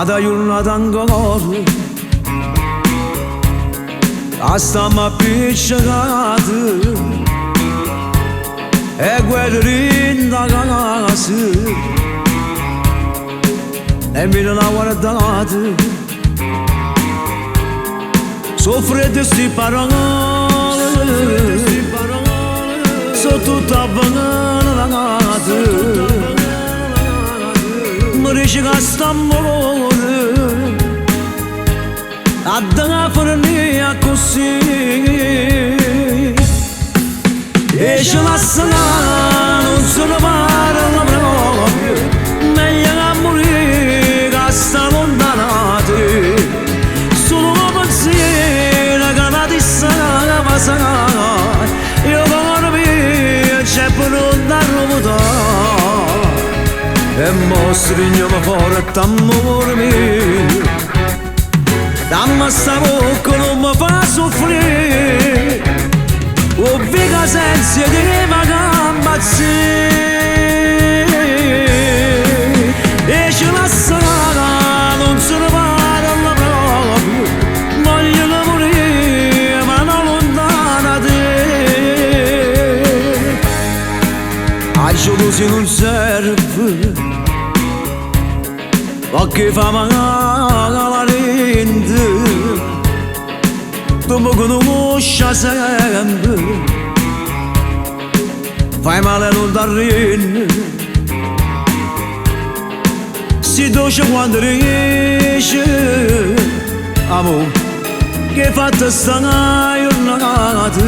N'ata jurnata ancora Ca stamm appiccecat E guerra dint 'a casa Nemmeno 'na guardata So' fredde 'sti parole So' tutte avvelenate M' dice ca st'ammore Adda fernì accussì E ce lassa nun se ne parla proprio Meglio che murì ca sta lontano 'a te Solo 'o pensiero ca n'ata essa vasà E 'o core mio c'è pronto a ruvutà E mo strigneme forte ammore mio Damme 'sta vocca nun me fa soffrì 'O vi' ca senza 'e te vaco a 'mpazzì E ce lassa nun se ne parla proprio Voglio murì ma no lontano 'a te 'A gelosia nun serve Pecché fa male 'a dint Tu me conosci 'a sempe Fai male e nun t'arrienne Si doce quando dice Amore che fatta 'sta jurnata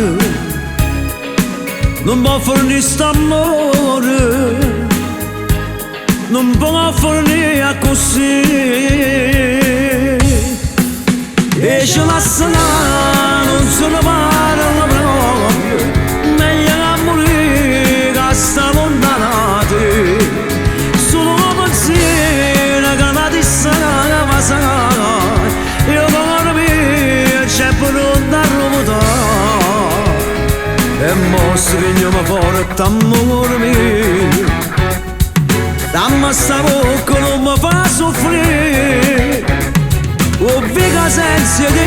Nun po' fernì st'ammore Nun po' fernì accussì E ce lassa nun se ne parla proprio Meglio che murì ca sta lontano 'a te Solo 'o pensiero ca n'ata essa vasà E 'o core mio c'è pronto a ruvutà E mo strigneme forte ammore mio Damme 'sta vocca nun me fa soffrì 'O vi' ca senza 'e te